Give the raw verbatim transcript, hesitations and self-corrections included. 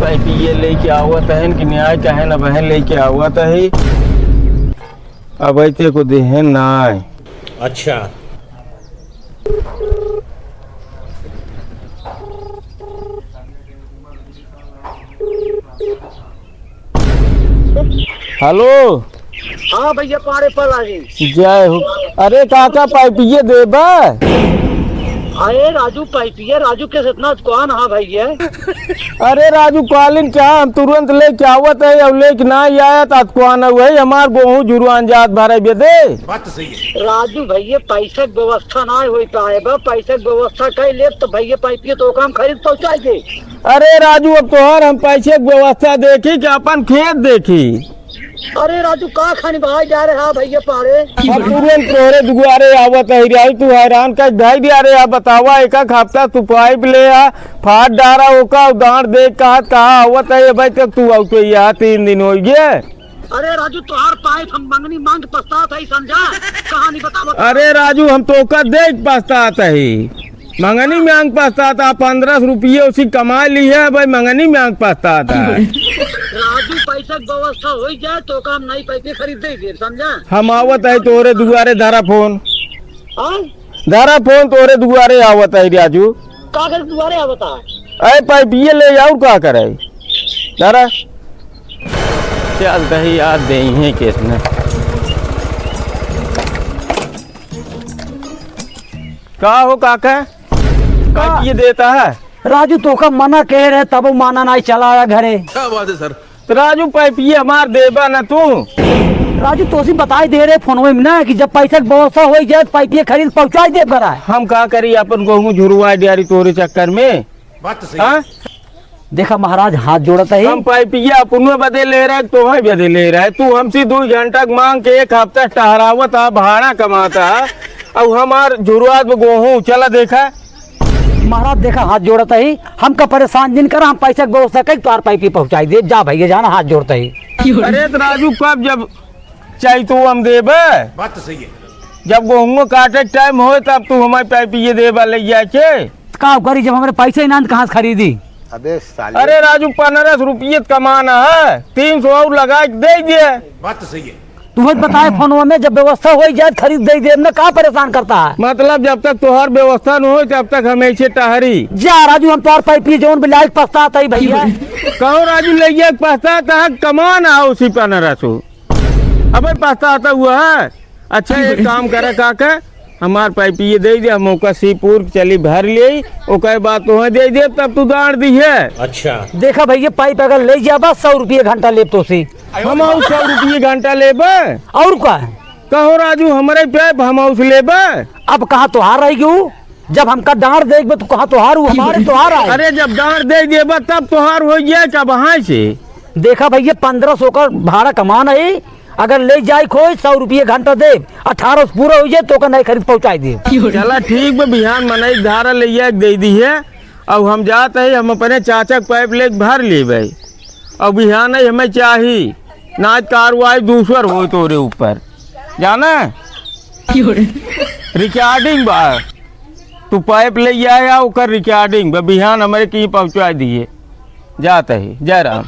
पाइपिये लेके आवत हन कि न्याय कहे न बहन लेके आवत है। अब ऐसे को देहन नाय। अच्छा। हेलो। हाँ भैया, पाड़े पर लागी। जय हो। अरे काका, पाइपिये देबा? अरे राजू, पाइपिये, राजू के इतना कौन? हाँ भैया। अरे राजू, कालिन क्या, हम तुरंत लेके आवत है, और लेके ना आया तो कौन है वही हमार गोहूं जुरुआन जात भरे बेदे। बात तो सही है। राजू भैया, पैसा के व्यवस्था ना हो पाए बा, पैसा के व्यवस्था कर ले तो भैया पाइपिये तो काम खरीद पहुंचाई दे। अरे राजू, अब तोहार हम पैसे के व्यवस्था देखी कि अपन खेत देखी? अरे राजू, का खानी बहाई जा रहे हा भैया पाड़े? अब तुरंत तोहरे दुआरे आवत है रे, तू हैरान कर धई दिया रे। अब बतावा, एक एक हफ्ता तू पाइप ले आ, फाट डारा ओका, दांड देख कहत कहा आवत है, अबे तक तू आउते यहाँ तीन दिन हो गए। अरे राजू, तोहार पाइप हम मंगनी मांग पछतात है, समझा? कहानी बतावत। अरे राजू, हम तोका देख पछतात है। मंगनी मांग पछतात है, पन्द्रह सौ रुपये उसी कमा ली है भाई, मंगनी मांग पछतात है। राजू, पैसा के व्यवस्था हो जाए तो का हम नई पाइपे खरीद दे दे, समझा? हम आवत है तोरे दुआरे, धरा फोन। हाँ? धरा फोन, तोरे दुआरे आवत है राजू। का कर दुआरे आवत है? अरे पाइपिये ले, और का करे? धरा। चल दही यार, दे ही है केस में। का हो काका, का? पाइपिये देता है? राजू, तोका मना कह रहे, तब वो माना नहीं, चला आया घरे। क्या बात है सर? तो राजू, पाइपिये हमार देबा ना तू? राजू, तोसी बताई दे रहे फोनवे में ना कि जब पैसा के व्यवस्था हो जाए तो पाइपिये खरीद पहुंचाई दे घरा। हम का करी, अपन गोहूं झुरवा डारी तोरे चक्कर में। बात तो सही हाँ? है। देखा महाराज, हाथ जोड़त है। हम पाइपिया अपनो बदे ले रहे, तोहे बदे ले रहे। तू हमसे दो घंटा के मांग के एक हफ्ता टहरावत आ, भाड़ा कमाता, और हमार जुरुआत में गोहूं चला देखा। महाराज देखा, हाथ जोड़त है, हमका परेशान जिन करा, हम पैसा के व्यवस्था करी, तोहार पाइपी पहुंचाई दे, जा भैया जाना, हाथ जोड़त है। अरे तो राजू, कब जब चाही तो हम देबे। बात तो सही है। जब गोहूं काटे के टाइम होए, तब तू हमारे पाइपिये देबा ले जाके। का करी, जब हमरे पैसे ही ना, तो कहाँ से खरीदी? अबे साले। अरे राजू, पन्द्रह सौ रुपये कमाना है, तीन सौ और लगा के दे दिए। बात तो सही है। तू ही बताए फोनवा में, जब व्यवस्था हो जाए, खरीद दे दे, हमने का परेशान करता है? मतलब, जब तक तोहार व्यवस्था न हो, तब तक हम ऐसे टहरी। जा राजू, हम तोहार पाइपी जौन भी लायक पछतात है भैया। कहो राजू, ले जाए पछतात है, कमाना है उसी पन्द्रह सौ। अबे पछताता हुआ है। अच्छा, एक काम करा काका, हमार पाइपिये दे दे, हम ओका सीपुर चली भर ले, ओकर बाद तोहे दे दे, तब तू दांड दिहे। अच्छा। देखा भैया, पाइप अगर ले जाबा, सौ रुपये घंटा लेब तोसी। हम और सौ रुपये घंटा लेबे। और का? कहो राजू, हमरे पाइप हम और लेबे। अब कहाँ तोहार रह गयू? जब हमका डांड देबे तो कहाँ तोहार, उ हमारे तोहार आए। अरे, जब डांड दे देबा तब तोहार हो जाए, कब हाँ से? देखा भैया, पन्द्रह सौ का भाड़ा कमान है, अगर ले जाए कोई सौ रुपये घंटा दे, अठारह सौ पूरा हो जाए तो का नहीं खरीद पहुँचाई दे। चला ठीक बा, बिहान मनई धारा ले जाए दे दी है। अब हम जात है, हम अपने चाचा के पाइप लेके भर लेबे। अब बिहान ही हमें चाही, ना कार्रवाई दूसर हो तोरे ऊपर, जाना? रिकॉर्डिंग बा, तू पाइप ले आया, ओकर रिकॉर्डिंग बा, बिहान हमरे की पहुँचा दिए। जात है, जय राम।